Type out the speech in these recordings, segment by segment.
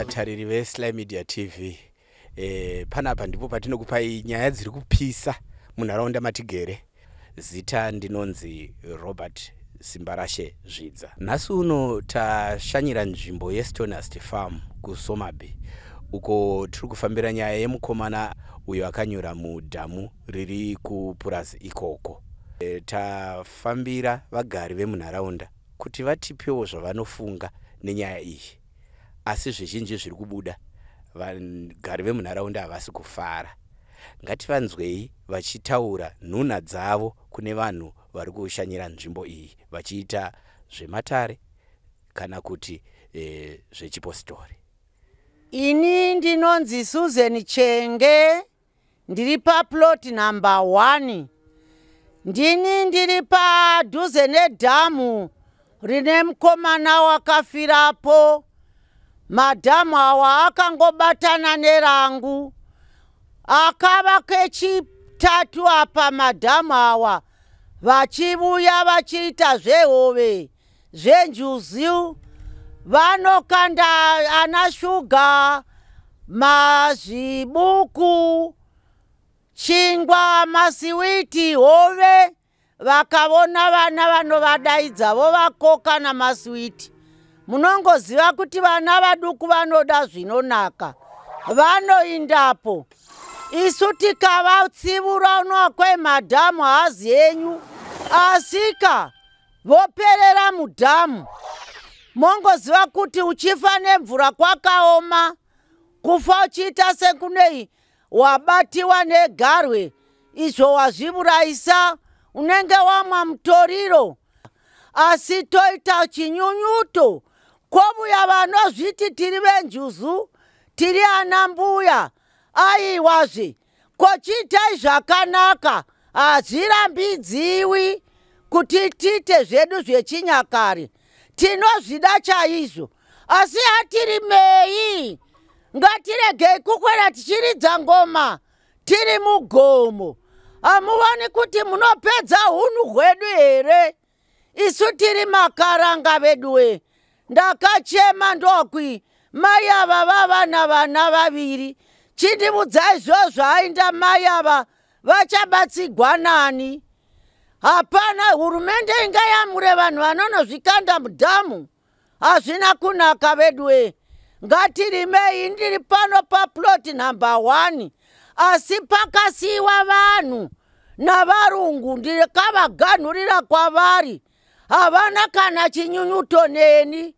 Vatariri veSly Media TV, panapa ndipo patinokupai nyaya dziri kupisa munharaunda matigere. Zita ndinonzi Robert Simbarashe Zvidza. Nhasi uno tashanyira nzvimbo yeStonehurst Farm kuSomaby, uko tiri kufambira nyaya yemukomana uyo akanyura mudhamu riri kupurazi ikoko. Tafambira vagari vemunharaunda kuti vatipewo zvavanofunga nenyaya iyi, asi zvizhinji zviri kubuda, vagari vemunharaunda havasi kufara. Ngativanzwei vachitaura nhunha dzavo kune vanhu vari kushanyira nzvimbo iyi vachiita zvematare kana kuti zvechipositori. Ini ndinonzi Susan Chenge, ndiri paplot number 1. Ndini ndiri padhuze nedhamu rine mukomana wakafirapo. Madhamu awa akangobatana nerangu. Akava kechitatu apa madhamu awa vachivuya vachiita zvehove zvenjuzu, vanokanda ana shuga, mazvibuku, chingwa, masiwiti, hove. Vakavona vana vanovadaidza vovakoka namasiwiti. Munongoziva kuti vana vaduku vanoda zvinonaka, vanoindapo. Isu tikavatsivura unokwe madhamu hazi enyu, asika voperera mudhamu. Mongoziva kuti uchifa nemvura kwakaoma, kufa uchiita sekunei wabatiwa negarwe, izvo wazvivurayisa, unenge wamwa mutoriro. Asi toita chinyunyuto kovuya vanozviti tiri venjuzu, tiri ana mbuya. Aiwazve, kochiitai zvakanaka, hazvirambidziwi kuti tiite zvedu zvechinyakare, tinozvida chaizvo, asi hatirimei. Ngatiregei kukwera tichiridza ngoma tiri mugomo. Hamuvoni kuti munopedza hunhu hwedu here? Isu tiri makaranga veduwe. Ndakachema ndokwi mai ava vavana vana vaviri, chindivudzai zvo zvainda mai ava vachabatsigwa nani? Hapana hurumende ingayamure vanhu vanonozvikanda mudhamu. Hazvina kunaka veduwe. Ngatirimei. Ndiri pano paplot number 1, asi pakasiyiwa vanhu navarungu, ndikavaganhurira kwavari. Havana kana chinyunyuto neni.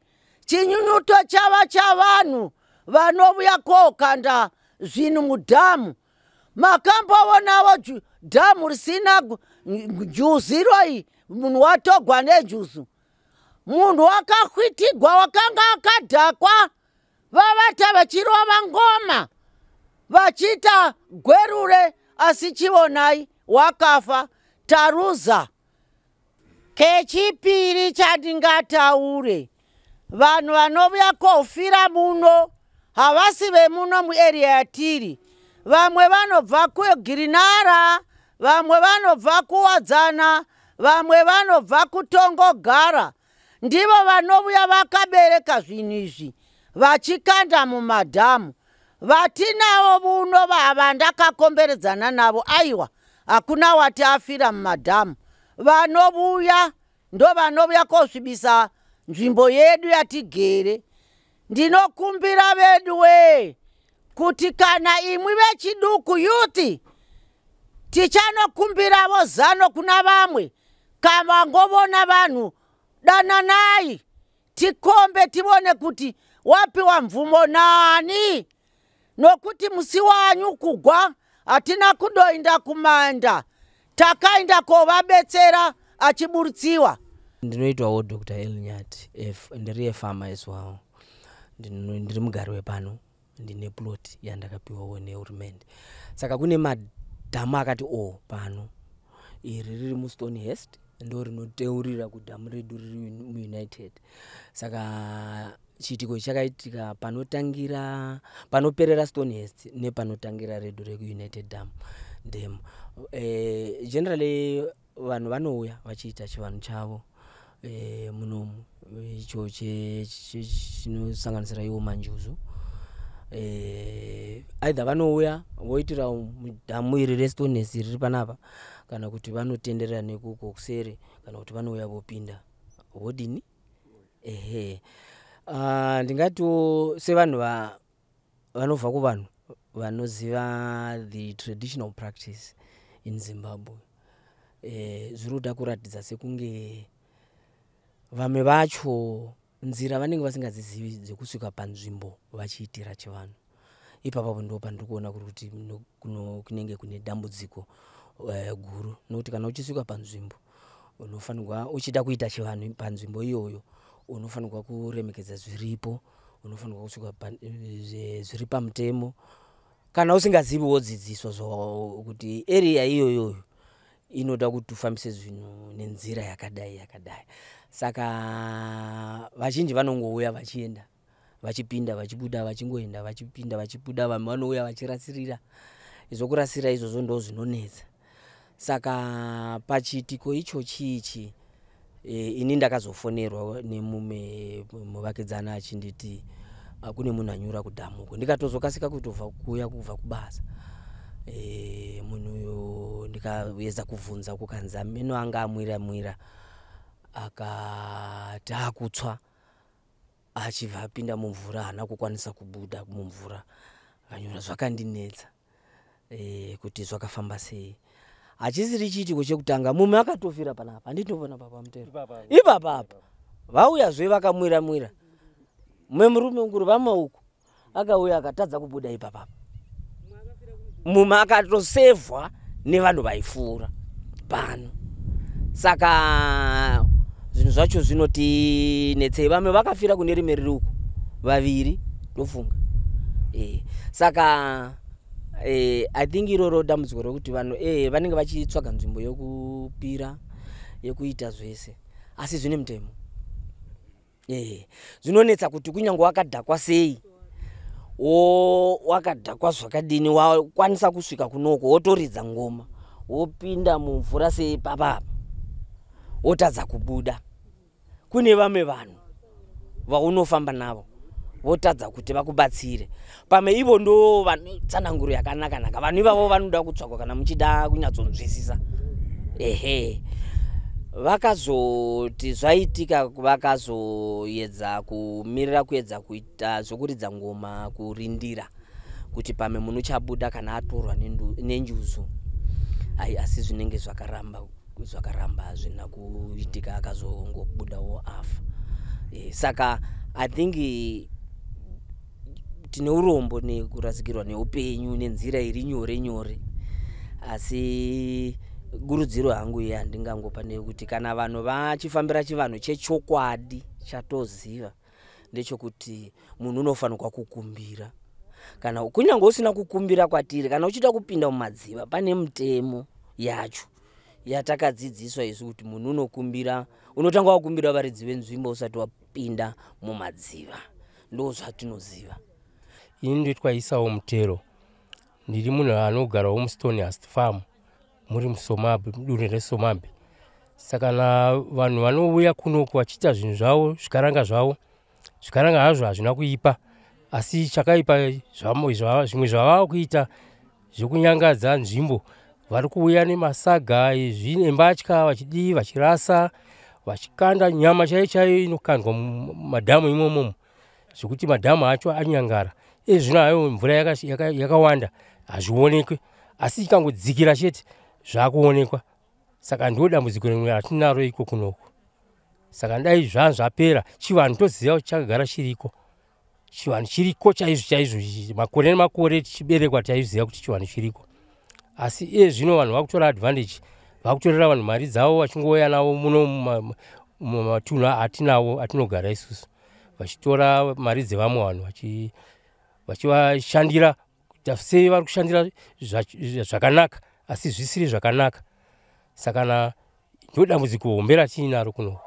Chinyunyuto chava chavanhu vanovuya kokanda zvinhu mudhamu. Makamboonawo dhamu risina njuzu roi? Munhu watogwa nenjuzu, munhu wakahwitigwa, wakanga akadhakwa, vavata vachirova ngoma vachiita gwerure, asi chionai wakafa. Taruza. Kechipiri chandingataure, vanhu vanovuya kofira muno havasi vemuno muarea yatiri. Vamwe vanobva kuGirinara, vamwe vanobva kuWadzana, vamwe vanobva kuTongogara. Ndivo vanovuya vakabereka zvinhu izvi vachikanda mumadhamu. Vatinavo vuno vandakakomberedzana navo, aiwa, hakuna wati afira mumadhamu. Vanovuya ndo vanovuya kosvibisa nzvimbo yedu yatigere. Ndinokumbira vedu wee kuti kana imwi vechiduku, youth, tichanokumbiravo zano kuna vamwe. Kavangovona vanhu, dananai, tikombe tivone kuti wapiwa mvumo nani, nokuti musi wanyu kugwa hatina kudoinda kumanda, takainda kovabetsera achiburutsiwa. Ndinoitwawo Dr Elnyat, ndiri yefarmer as well. Ndiri mugari wepano, ndine plot yandakapiwawo nehurumende. Saka kune madhamu akati o pano. Iri riri muStonehurst ndo rinoteurira kudhamu redu riri muUnited. Saka chiitiko chakaitika panotangira, panoperera Stonehurst nepanotangira redu rekuUnited Dam. Generally vanhu vanouya vachiita chivanhu chavo munomu, icho chinosanganisira iwo manjuzu. Either vanouya voitira mudhamu iri reStones riri panapa, kana kuti vanotenderera nekuko kuseri, kana kuti vanouya vopinda vodini. Ehe, ndingatiwo sevanhu vanobva kuvanhu vanoziva the traditional practice in Zimbabwe, zviri kuda kuratidza sekunge vamwe vacho nzira vanenge vasingadzizivi dzekusvika panzvimbo vachiitira chivanhu. Ipapapo ndo pandiri kuona kuri kuti kunenge kune dambudziko guru, nokuti kana uchisvika panzvimbo unofanirwa, uchida kuita chivanhu panzvimbo iyoyo, unofanirwa kuremekedza zviripo, unofanirwa kusvika zviri pamutemo. Kana usingazivi, wodzidziswa kuti area iyoyoyo inoda kuti ufambise zvinhu nenzira yakadai yakadai. Saka vazhinji vanongouya vachienda, vachipinda, vachibuda, vachingoenda, vachipinda, vachibuda. Vamwe vanouya vachirasirira. Zvokurasira izvozvo ndo zvinonetsa. Saka pachiitiko ichochi ichi, ini ndakazofonerwa nemumwe muvakidzani achinditi kune munhu anyura kudhamu uko. Ndikatozokasika kutobva kuuya kubva kubasa. Munhu uyu ndikaedza kubvunza, kukanzi ameno anga amwira mwira, akati akutswa, achibva apinda mumvura, haana kukwanisa kubuda mumvura, akanyura. Zvakandinetsa kuti zvakafamba sei. Hachisiri chiitiko chekutanga. Mumwe akatofira panapa, handitoona papa mutero ipapa apa, vauyazve vakamwira mwira. Mumwe murume mukuru vamauku akauya akatadza kubuda ipapapa. Mumwe akatosevhwa nevanhu vaifura pano. Saka zvinhu zvacho zvinotinetsei. Vamwe vakafira kune rimwe riri uko, vaviri ndofunga. Saka I think iroro dambudziko rekuti vanhu vanenge vachitsvaga nzvimbo yekupira, yekuita zvese, asi zvine mutemo. Zvinonetsa kuti kunyange wakadhakwa sei, wakadhakwa zvakadini, wakwanisa kusvika kunoko, wotoridza ngoma, wopinda mumvura seipapapa, wotadza kubuda. Kune vamwe vanhu vaunofamba navo, votadza kuti vakubatsire. Pamwe ivo ndo vane tsananguro yakanaka naka. Vanhu ivavo vanoda kutsvagwa kana muchida kunyatsonzwisisa. Ehe, vakazoti zvaitika, vakazoedza kumirira, kuedza kuita zvokuridza ngoma, kurindira kuti pamwe munhu uchabuda kana atorwa nenjuzu. Ai, asi zvinenge zvakaramba, zvakaramba, hazvina kuitika, akazongobudawo afa. Saka I think tine urombo nekurasikirwa neupenyu nenzira iri nyore nyore, asi kurudziro hangu iye handingangopa neyekuti kana vanhu vachifambira chivanhu chechokwadi, chatoziva ndechekuti munhu unofanirwa kukumbira. Kana kunyange usina kukumbira kwatiri, kana uchida kupinda mumadziva, pane mutemo yacho yatakadzidziswa isu kuti munhu unokumbira, unotanga wakumbira varidzi venzvimbo usati wapinda mumadziva. Ndo zvatinoziva. Ini ndoitwa Isawo Mutero. Ndiri munhu anogarawo muStonehurst Farm, muri muSomabwe, mudunhu reSomabwe. Saka na vanhu vanouya kunoku vachiita zvinhu zvavo, zvikaranga zvavo, zvikaranga hazvo hazvina kuipa, asi chakaipa zvimwe zvavava kuita zvekunyangadza nzvimbo. Vari kuuya nemasaga embatya, vachidii, vachirasa, vachikanda nyama chaiyo chaiyo inokandwa mumadhamu imomomo, zvekuti madhamu acho anyangara. Ezvino hayo mvura yakawanda, hazvionekwe, asi ikangodzikira chete zvaakuonekwa. Saka ndo dambudziko rimwe ratinaro iko kunoku. Saka dai zvapera. Chivanhu toziva kuti chakagara chiriko, chivanhu chiriko chaizvo chaizvo. Makore nemakore tichiberekwa taiziva kuti chivanhu chiriko, asi iye zvino vanhu vakutora advantage, vakutorera vanhu mari dzavo, vachingouya navo muno mumatunhu atinawo atinogara isusu, vachitora mari dzevamwe vanhu, vachivashandira kuita sei vari kushandira zvakanaka, asi zvisiri zvakanaka. Saka na ndo dambudziko hombe ratiinaro kunoku.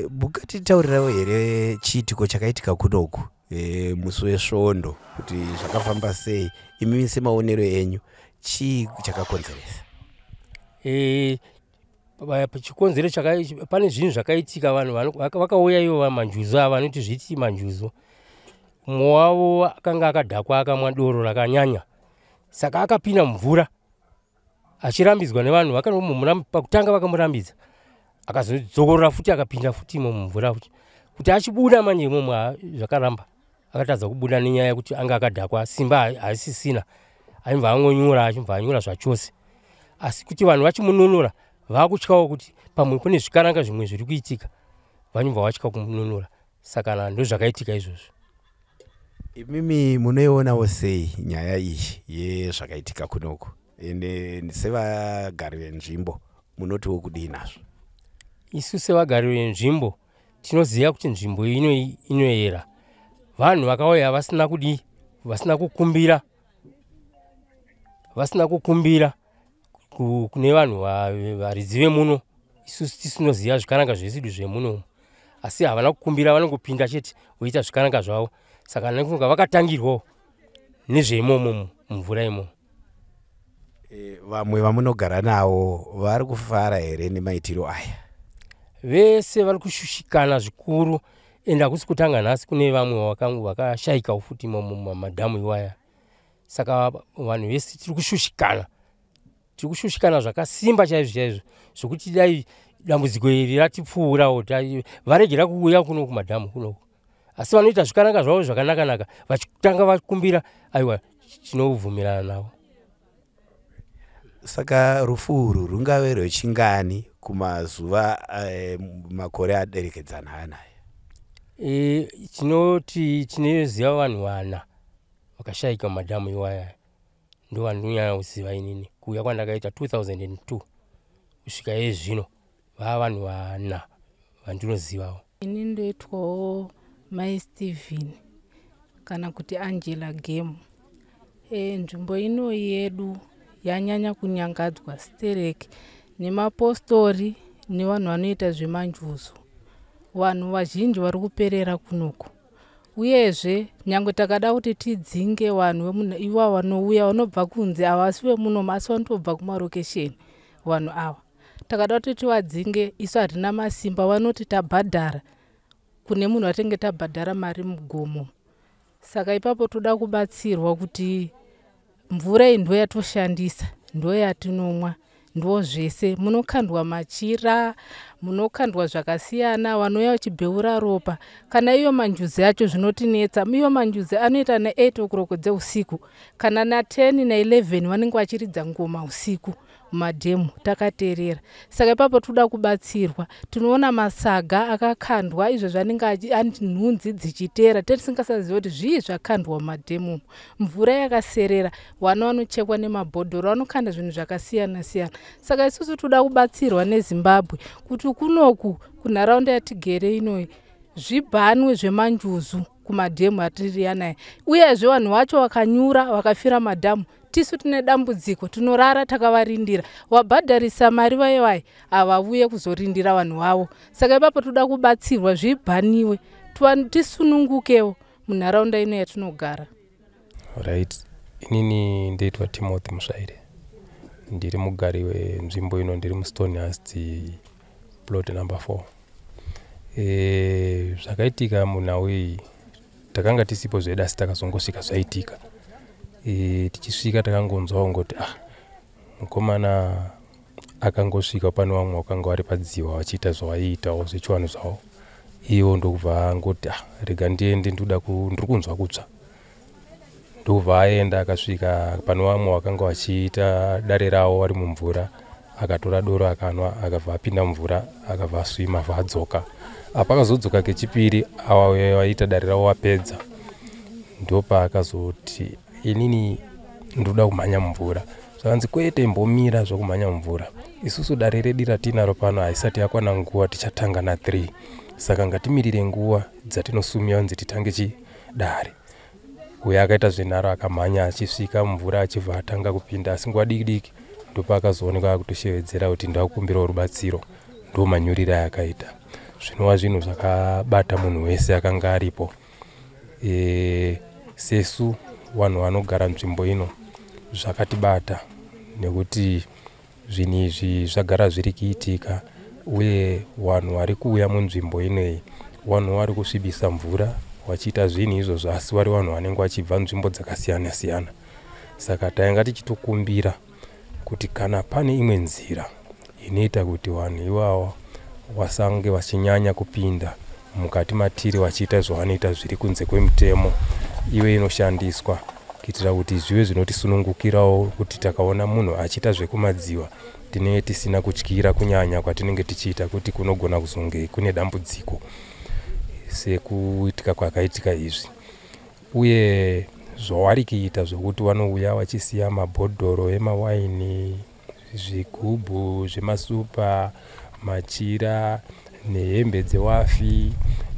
Mungatitaurirawo here chiitiko chakaitika kunoku musi wesvondo, kuti zvakafamba sei? Imimi semaonero enyu, chii chakakonzeresa? Chikonzero, pane zvinhu zvakaitika. Vanhu vakauya ivo vamanjuzu ava, vanoti zviti manjuzu. Mumwe wavo akanga akadhakwa akamwa doro rakanyanya, saka akapinda mumvura achirambidzwa nevanhu. Pakutanga vakamurambidza, akazodzokorora futi akapinda futi imo mumvura futi. Kuti achibuda manje imomo zvakaramba, akatadza kubuda nenyaya yekuti anga akadhakwa, simba haisisina, aibva angonyura, achibva anyura zvachose. Asi kuti vanhu vachimununura vakutyawo kuti pamwe kune zvikaranga zvimwe zviri kuitika, vanobva vatya kumununura. Saka ndozvakaitika izvozvo. Imimi munoionawo sei nyaya iyi yezvakaitika kunoku? Ende sevagari venzvimbo munotiwo kudii nazvo? Isu sevagari venzvimbo tinoziva kuti nzvimbo ino inoyera. Vanhu vakauya vasina kudii, vasina kukumbira, vasina kukumbira kune vanhu varidzi vemuno. Isusu tisinoziva zvikaranga zvedu zvemuno, asi havana kukumbira, vanongopinda chete voita zvikaranga zvavo. Saka nekufunga vakatangirwawo nezveimomo mumvura imomo. Vamwe vamunogara navo vari kufara here nemaitiro aya? Vese vari kushushikana zvikuru, ende hakusi kutanga nhasi, kune vamwe vakashayikawo futi imomo mumadhamu iwaya. Saka vanhu vese tiri kushushikana, tiri kushushikana zvakasimba chaizvo chaizvo, zvokuti dai dambudziko iri ratipfuurawo, varegera kuuya kuno kumadhamu kunoku. Asi vanoita zvikanaka zvavo zvakanaka-naka, vachitanga vakumbira, aiwa, tinobvumirana navo. Saka rufu urwu rungave rwechingani kumazuva makore aderekedzana anaya? Tinoti tinoziva vanhu vana vakashayika mumadhamu iwaya, ndo vandinonyanya kuziva inini. Kuuya kwandakaita 2002 kusvika iye zvino, vava vanhu vana vandinozivawo. Ini ndoitwawo Mai Steven kana kuti Angela Game. Nzvimbo ino yedu yanyanya kunyangadzwa stereki nemapostori nevanhu vanoita zvemanjuzu. Vanhu vazhinji vari kuperera kunoku. Uyezve nyange takada kuti tidzinge vanhu ivava vanouya vanobva kunze, havasi vemunomu asi vanotobva kumarokesheni vanhu ava. Takada kuti tivadzinge, isu hatina masimba, vanoti tabhadhara kune munhu watinenge tabhadhara mari mugomo. Saka ipapo toda kubatsirwa kuti mvura iyi ndo yatoshandisa, ndo yatinomwa, ndo zvese. Munokandwa machira, munokandwa zvakasiyana, vanouya vachibheura ropa. Kana iyo manjuzi acho zvinotinetsa. Iyo manjuzi anoita na8 o'clock dzeusiku kana na10 na11 vanenge vachiridza ngoma usiku mumadhemu takateerera. Saka ipapo toda kubatsirwa. Tinoona masaga akakandwa izvo zvanenge nhunzi dzichiteera, tisingasazivi kuti zvii zvakandwa mumadhemu umu. Mvura yakaserera, vana vanochekwa nemabhodhoro, vanokanda zvinhu zvakasiyana siyana. Saka isusu toda kubatsirwa neZimbabwe kuti kunoku kunharaunda yatigere inoyi zvibhanwe zvemanjuzu kumadhemu atiri anaya. Uyezve vanhu vacho vakanyura vakafira madhamu, tisu tine dambudziko, tinorara takavarindira. Wabhadharisa mari vaivai havavuye kuzorindira vanhu vavo. Saka ipapo toda kubatsirwa zvibhaniwe, tisunungukewo munharaunda ino yatinogara. Right, inini ndoitwa Timothy Musvaire, ndiri mugari wenzvimbo ino, ndiri muStonehurst plot number 4. Zvakaitika munhau iyi takanga tisipo zvedu, asi takazongosvika zvaitika. Tichisvika takangonzwawo ngoti mukomana akangosvika pane vamwe vakanga vari padziwa vachiita zvavaiitawo zvechivanhu zvavo, iwo ndokubva angoti rega ndiende, ndiri kunzwa kutsva. Ndobva aenda akasvika pane vamwe vakanga vachiita dare ravo vari mumvura, akatora doro akanwa, akabva apinda mumvura, akabva aswima, abva adzoka. Apa akazodzoka kechipiri, ava vaita dare ravo vapedza, ndopaakazoti inini ndoda kumhanya mumvura. Zvakanzi kwete, imbomira zvokumhanya mumvura, isusu dare redu ratinaro pano haisati yakwana nguva, tichatanga na3, saka ngatimirire nguva dzatinosumiwa nzi titange chidare. Uyo akaita zvenharo akamhanya achisvika mumvura achibva atanga kupinda, asi nguva diki diki ndopaakazoonekwa akutoshevedzera kuti ndakukumbirawo rubatsiro. Ndo manyuriro ayakaita, zvinova zvinhu zvakabata munhu wese akanga aripo. Sesu vanhu vanogara nzvimbo ino zvakatibata, nekuti zvinhu izvi zvagara zviri kuitika, uye vanhu vari kuuya munzvimbo inoyi vanhu vari kusvibisa mvura, Vachiita zvinhu izvozvo, asi vari vanhu vanenge vachibva nzvimbo dzakasiyana siyana. Saka tainga tichitokumbira kuti kana pane imwe nzira inoita kuti vanhu ivavo vasange vachinyanya kupinda mukati matiri vachiita zvavanoita zviri kunze kwemutemo, ive inoshandiswa kuitira kuti zvive zvinotisunungukirawo, kuti takaona munhu achiita zvekumadziwa tinenge tisina kutyira kunyanya kwatinenge tichiita kuti kunogona kuzonge kune dambudziko sekuitika kwakaitika izvi. Uye zvavari kuita zvokuti vanouya vachisiya mabhodhoro emawaini, zvigubhu zvemasupa, machira nehembe dzewafi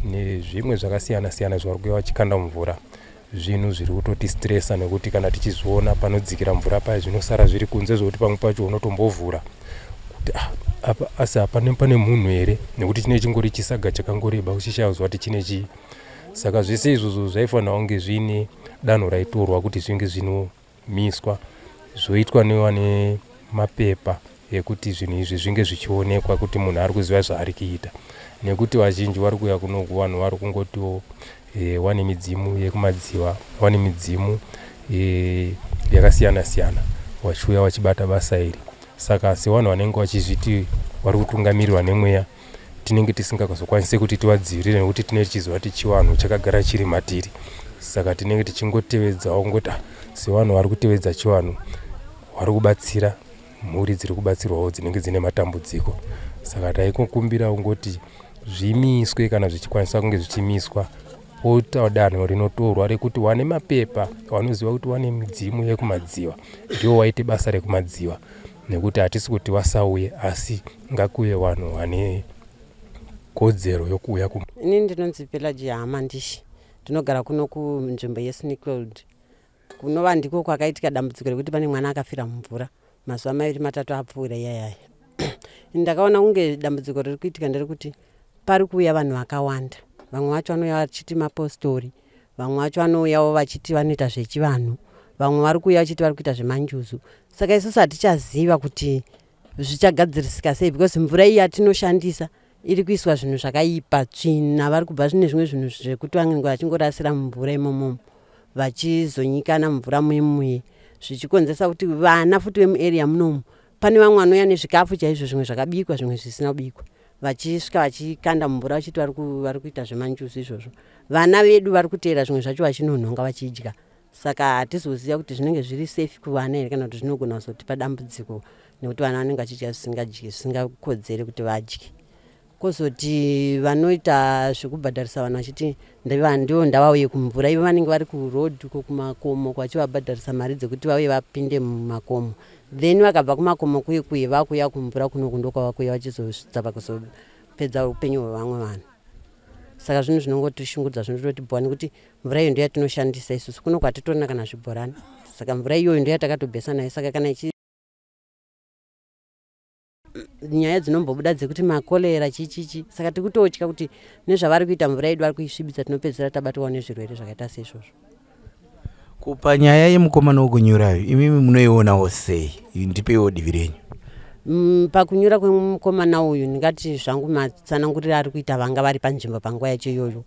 nezvimwe zvakasiyana siyana zvavari kuuya vachikanda mumvura, zvinhu zviri kutotistresa, nekuti kana tichizviona panodzikira mvura paya zvinosara zviri kunze, zvokuti pamwe pacho unotombovhura kuti ah, apa asi hapane pane munhu here, nekuti chine chingori chisaga chakangoreba uchishaya kuziva kuti chine chii. Saka zvese izvozvo zvaifanira kunge zviine danho raitorwa kuti zvinge zvinomiswa, zvoitwa nevane mapepa ekuti zvinhu izvi zvinge zvichionekwa kuti munhu ari kuziva zvaari kuita, nekuti vazhinji vari kuuya kunoku vanhu vari kungotiwo wane midzimu yekumadziva, wane midzimu yakasiyana siyana, vachiuya vachibata basa iri. Saka sevanhu vanenge vachizviti vari kutungamirirwa nemweya, tinenge tisingazokwanisi kuti tivadzivirire, nekuti tinenge tichiziva kuti chivanhu chakagara chiri matiri. Saka tinenge tichingotevedzawo kungoti ah, sevanhu vari kutevedza chivanhu vari kubatsira mhuri dziri kubatsirwawo dzinenge dzine matambudziko. Saka taikokumbira kungoti zvimiswe kana zvichikwanisa kunge zvichimiswa, poita danho rinotorwa rekuti wane mapepa, vanoziva kuti wane midzimu yekumadziva ndiwo waite basa rekumadziva, nekuti hatisi kuti vasauye, asi ngakuve vanhu vane kodzero yokuuya. Ini ndinonzi Pelagia Hamandishi, ndinogara kuno kunzvimbo yeSnickfield, kunova ndiko kwakaitika dambudziko rekuti pane mwana akafira mumvura mazuva 2 3 apfuura iyayaya. Ndakaona kunge dambudziko riri kuitika nderekuti pari kuuya vanhu vakawanda. Vamwe vacho vanouya vachiti mapostori, vamwe vacho vanouyawo vachiti vanoita zvechivanhu, vamwe vari kuuya vachiti vari kuita zvemanjuzu. Saka isusu hatichaziva kuti zvichagadzirisika sei, because mvura iyi yatinoshandisa iri kuiswa zvinhu zvakaipa, tsvina, vari kubva zvine zvimwe zvinhu zvekuti vanenge vachingorasira mumvura imomomo, vachizonyikana mumvura muye muye, zvichikonzeresa kuti vana futi vemuarea munomu, pane vamwe vanouya nezvikafu chaizvo, zvimwe zvakabikwa, zvimwe zvisina kubikwa, vachisvika vachikanda mumvura vachiti vari kuita zvemanjuzu izvozvo. Vana vedu vari kuteera zvimwe zvacho vachinonhonga vachidya. Saka hatizoziva kuti zvinenge zviri safe kuvana here kana kuti zvinogona kuzotipa dambudziko, nekuti vana vanenge vachidya zvisingadyi, zvisingakodzeri kuti vadye. Kwozoti vanoita zvekubhadharisa vanhu vachiti ndivo ndavauye kumvura, ivo vanenge vari kuroad uko kumakomo, vachivabhadharisa mari dzekuti vauye vapinde mumakomo. Then vakabva kumakomo kuye kuye vakuuya kumvura kunoku, ndokwavakuuya vachizosvitsa kuzopedza upenyu hwevamwe vanhu. Saka zvinhu zvinongotishungurudza, zvinototibhowa, nekuti mvura iyo ndo yatinoshandisa isusu kuno, kwatitorina kana zvibhorani. Saka mvura iyoyo ndo yatakatobhesa nayo. Saka kana ichi nyaya dzinombobuda dzekuti makorera chichichi, saka tikutotya kuti nezvavari kuita mvura yedu vari kuisvibisa, tinopedzisira tabatwawo nezvirwere zvakaita seizvozvo. Kupa nyaya yemukomana wokunyurayo, imimi munoionawo sei? Ndipeiwo divi renyu. Pakunyura kwemukomana uyu, ndingati zvangu matsananguriro ari kuita vanga vari panzvimbo panguva yacho iyoyo,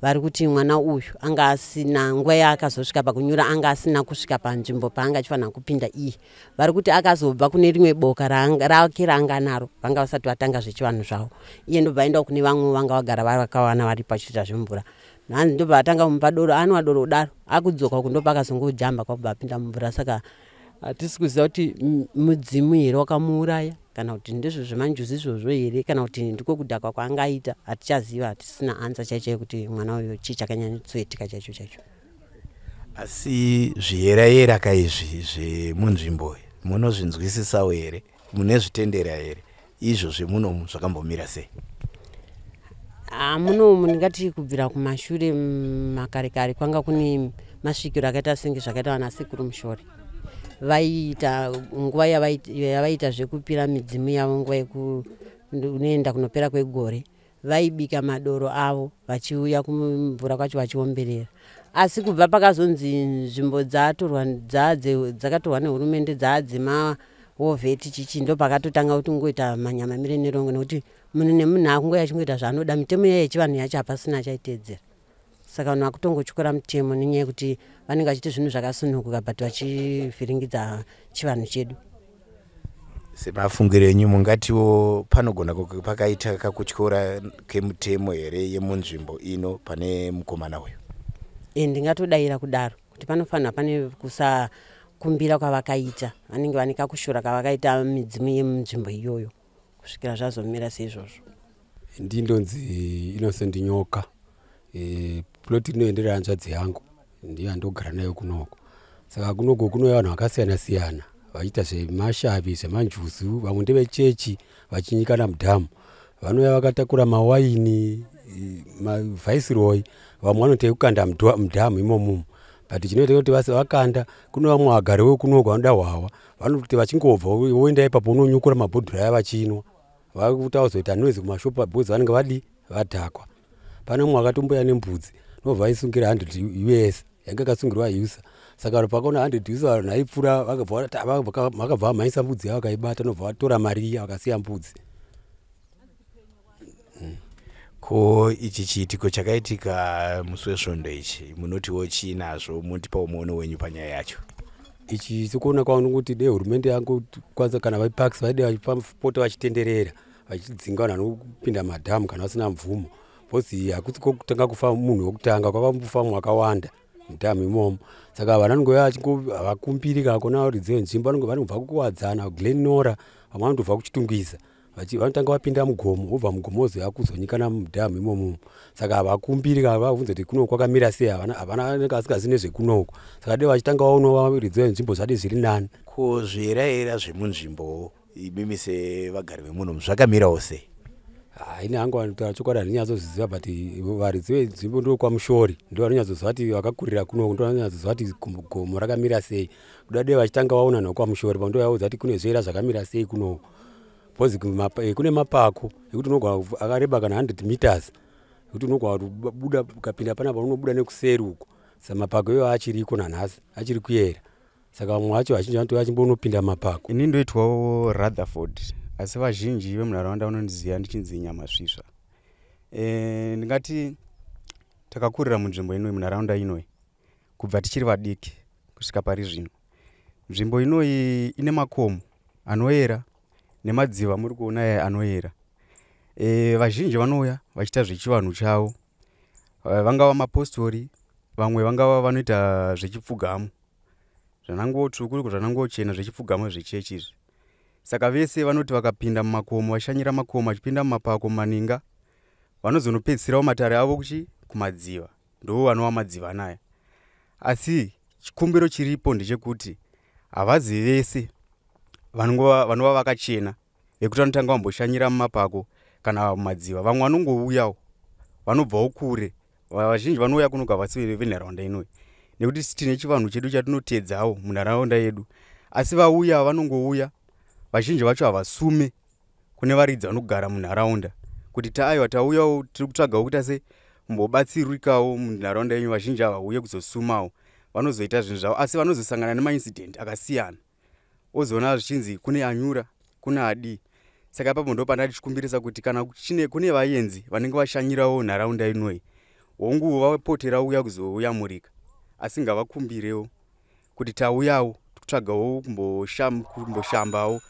vari kuti mwana uyu anga asina, nguva yaakazosvika pakunyura anga asina kusvika panzvimbo paanga achifanira kupinda iye. Vari kuti akazobva kune rimwe boka rake raanga naro, vanga vasati vatanga zvechivanhu zvavo, iye ndobva aendawo kune vamwe vanga vagara vakawana varipo vachiita zvemvura. Hanzi ndobva atanga kumupa doro, anwa doro kudaro, akudzoka uku ndobva akazongojamba kwakubva apinda mumvura. Saka hatisi kuziva kuti mudzimu here wakamuuraya, kana kuti ndizvo zvemanjuzu izvozvo here, kana kuti ndiko kudhakwa kwaangaita. Hatichaziva, hatisina answer chaicho yekuti mwana uyu chii chakanyatsoitika chaicho chaicho. Asi zviyerayera kaizvi zvemunzvimbo munozvinzwisisawo here? Mune zvitendera here izvo zvemunomu? Zvakambomira sei? Munomu ndingati kubvira kumashure makare kare kwanga kune masvikiro akaita senge zvakaita vana sekuru Mushore. Vaiita nguva yavaiita zvekupira midzimu yavo, nguva yekunoenda kunopera kwegore, vaibika madoro avo vachiuya kumvura kwacho vachiomberera. Asi kubva pakazonzi nzvimbo dzatorwa, dzakatorwa nehurumende, dzaadzemawar vet chichi, ndo pakatotanga kuti ngoita manyama mire nerongo, nekuti munhu nemunhu akungoya achingoita zvaanoda. Mitemo iya yechivanhu yacho hapasina achaiteedzera. Saka vanhu vakutongotyora mutemo nenyaya yekuti vanenge vachiiti zvinhu zvakasununguka but vachivhiringidza chivanhu chedu. Semafungiro enyu mungatiwo panogona kunge pakaita kakutyora kemutemo here yemunzvimbo ino pane mukomana uyu? E, ndingatodaira kudaro kuti panofanira pane kusakumbira kwavakaita, vanenge vane kakushora kavakaita midzimu yemunzvimbo iyoyo kusvikira zvazomira seizvozvo. Ndindonzi Innocent Nyoka. Plot inoenderera hanzvadzi yangu, ndiyo yandogara nayo kunoko. Saka kunoko kunouya vanhu vakasiyana siyana vachiita zvemashavi, zvemanjuzu, vamwe ndevechechi vachinyikana mudhamu. Vanouya vakatakura mawaini, maViceroy, vamwe vanoita ekukanda mudhamu imomumo. But chinoita kuti vakanda, kune vamwe vagari vekunoko vanoda hwahwa, vanoti vachingobva voenda ipapo unonyukura mabhodhoro aya vachinwa, vakuti vazoita noise kumashopu because vanenge vadi vadhakwa. Pane mumwe akatomboya nembudzi, nobva aisungira 100 US, yanga yakasungirwa USA. Saka pakaona 100 US vanhu aipfuura vakabva vamhanyisa mbudzi yavo vakaibata, nobva vatora mari iya vakasiya mbudzi. Ko ichi chiitiko chakaitika musi wesvondo ichi munotiwo chiinazvo? Motipawo muono wenyu panyaya yacho. Ichi sekuona kwaona kuti dei hurumende yangu kwanza kana vaParks vaide vachipota vachitenderera vachidzinga vanhu vanopinda madhamu kana vasina mvumo, because hakusi kwokutanga kufa munhu wekutanga, kwakambofa mwakawanda mudhamu imomo. Saka vanhu vanongouya havakumbiri kana kuona varidzi venzvimbo, vanenge vanobva kuKuwadzana, Glen Norah, vamwe vanotobva kuChitungwiza, vanotanga vapinda mugomo, vobva mugomo vozoya kuzonyikana mudhamu imomo. Saka havakumbiri kana vabvunza kuti kuno kwakamira sei, havana, vanenge vasingazivi nezvekunoko. Saka dei vachitanga vaonawo varidzi venzvimbo zvadi zviri nani. Ko zviyerayera zvemunzvimbo imimi sevagari vemuno zvakamirawo sei? Haini hangu vanotaura chokwadi handinyatsozviziva, but varidzi venzvimbo ndokwamushori ndo vanonyatsoziva kuti vakakurira kunoko, ndo vanonyatsoziva kuti gomo rakamira sei. Kuda dei vachitanga vaona nokwamushori pando vaudza kuti kune zviera zvakamira sei kunoko, because kune mapako ekuti unogona akareba kana 100 meters, ekuti unogona kubuda ukapinda panapa unobuda nekuseri uko. Saka mapako iwayo achiriko nanhasi, achiri kuyera. Saka vamwe vacho vazhinji vanotouya vachimbonopinda mapako. Ini ndoitwawo Rutherford, asi vazhinji vemunharaunda vanondiziva ndichinzi Nyamasvisva. Ndingati takakurira munzvimbo inoi, munharaunda inoi, kubva tichiri vadiki kusvika pari zvino. Nzvimbo inoi ine makomo anoyera nemadziva muri kuona aya anoyera. Vazhinji vanouya vachiita zvechivanhu chavo, vangava mapostori, vamwe vangava vanoita zvechipfugamo, zvananguo tsvuku, zvananguo chena, zvechipfugamo zvechechi izvi. Saka vese vanoti vakapinda mumakomo, vashanyira makomo, vachipinda mumapako, mumaninga, vanozonopedzisirawo matare avo kuchi kumadziva, ndo vanova madziva anaya. Asi chikumbiro chiripo ndechekuti havazi vese vanova vakachena vekuti vanotanga vamboshanyira mumapako kana mumadziva. Vamwe vanongouyawo vanobvawo kure, vazhinji vanouya kuno havasi venharaunda inoi, nekuti tine chivanhu chedu chatinotedzawo munharaunda yedu. Asi vauya vanongouya, vazhinji vacho havasume kune varidzi vanogara munharaunda kuti taaiwa tauyawo, tiri kutsvagawo kuita se kumbobatsirikawo munharaunda yenyu. Vazhinji havauye kuzosumawo, vanozoita zvinhu zvavo, asi vanozosangana nemaincident akasiyana, ozoona zvichinzi kune anyura, kune adii. Saka ipapo ndo pandati tichikumbirisa kuti kana kune vaenzi vanenge vashanyirawo nharaunda inoi, hongu vapotera uya kuzoyamurika, asi ngavakumbirewo kuti tauyawo kutsvagawo kumboshambawo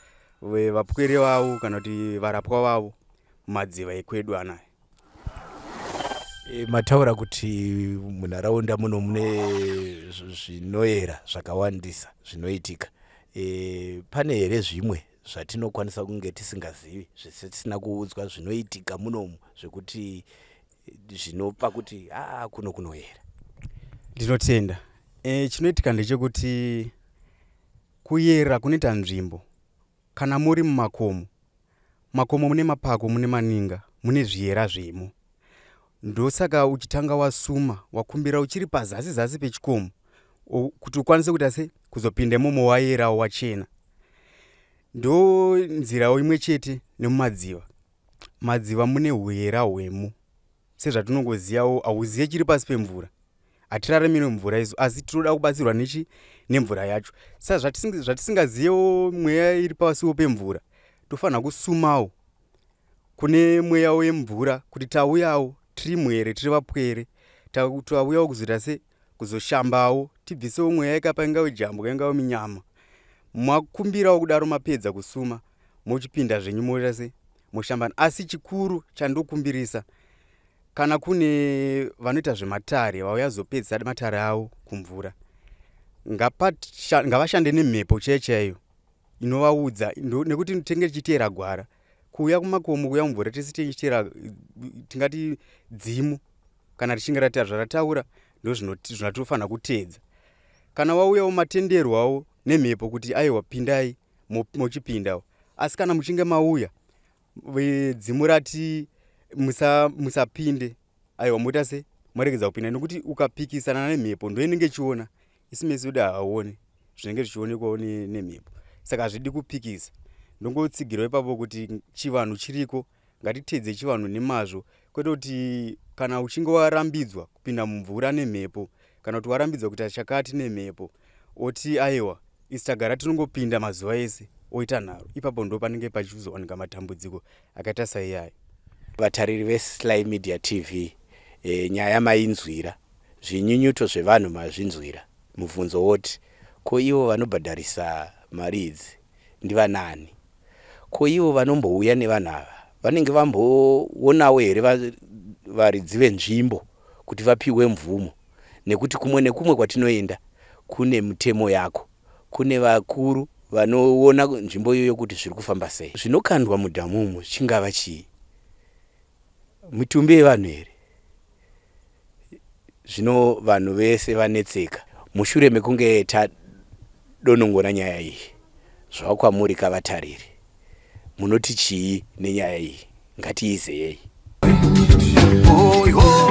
vapwere vavo kana kuti varapwa vavo mumadziva ekwedu anaya. Mataura kuti munharaunda muno mune zvinoyera zvakawandisa zvinoitika. Pane here zvimwe zvatinokwanisa kunge tisingazivi, zvisina kuudzwa, zvinoitika munomu zvekuti zvinopa kuti aa kuno kunoyera? Ndinotenda. Chinoitika ndechekuti kuyera kunoita nzvimbo kana muri mumakomo, makomo mune mapako, mune maninga, mune zviyera zvemo. Ndosaka uchitanga wasuma, wakumbira uchiri pazasi zasi pechikomo kuti ukwanise kuita se kuzopinda imomo wayerawo, wachena. Ndo nzirawo imwe chete nemumadziva. Madziva mune huyera hwemo, sezvatinongozivawo hauzive chiri pasi pemvura, hatirarami nemvura isu, asi tinoda kubatsirwa nechi nemvura yacho. Saka zvatisingazivewo mweya iri pasiwo pemvura, tofanira kusumawo kune mweya wemvura kuti tauyawo tiri mwere, tiri vapwere. Tauyawo kuzoita se kuzoshambawo, tibvisewo mweya ikapa, ingave jambwa, ingave minyama. Makumbirawo kudaro, mapedza kusuma, mochipinda zvenyu, moita se moshambana. Asi chikuru chandokumbirisa, kana kune vanoita zvematare vauya zopedzisa matare avo kumvura, ngavashande nemhepo chaiyo chaiyo inovaudza, nekuti tinenge tichiteera gwara kuuya kumakomo, kuuya mumvura, tese tichiteera tingati dzimu. Kana richinge rataura zvarataura, ndo zvatinofanira kuteedza. Kana wauyawo matenderwawo nemhepo kuti aiwa, pindai, mochipindawo. Asi kana muchinge mauya, dzimu rati musapinde, aiwa, moita se moregedza kupinda, nekuti ukapikisana nemhepo, ndo inenge ichiona. Isi meso edu haaoni zvinenge zvichionekwawo nemhepo, saka hazvidi kupikisa. Ndongotsigirawo ipapo kuti chivanhu chiriko, ngatiteedze chivanhu nemazvo, kwete kuti kana uchinge warambidzwa kupinda mumvura nemhepo, kana kuti warambidzwa kuita chakati nemhepo, oti aiwa, isi tagara tinongopinda mazuva ese, oita nharo. Ipapo ndo panenge pachizowanika matambudziko akaita saiyayo. Vatariri veSly Media TV, nyaya mainzwira, zvinyunyuto zvevanhu mazvinzwira. Mubvunzo woti, ko ivo vanobhadharisa mari idzi ndivanani? Ko ivo vanombouya nevanhu ava vanenge vamboonawo here varidzi venzvimbo kuti vapiwe mvumo? Nekuti kumwe nekumwe kwatinoenda kune mitemo yako, kune vakuru vanoona nzvimbo iyoyo kuti zviri kufamba sei. Zvinokandwa mudhamu umu chingava chii? Mitumbi yevanhu here? Zvino vanhu vese vanetseka mushure mekunge tadonongora nyaya iyi. Zvava kwamuri kavatariri, munoti chii nenyaya iyi? Ngatiizeyei. Oi, oi.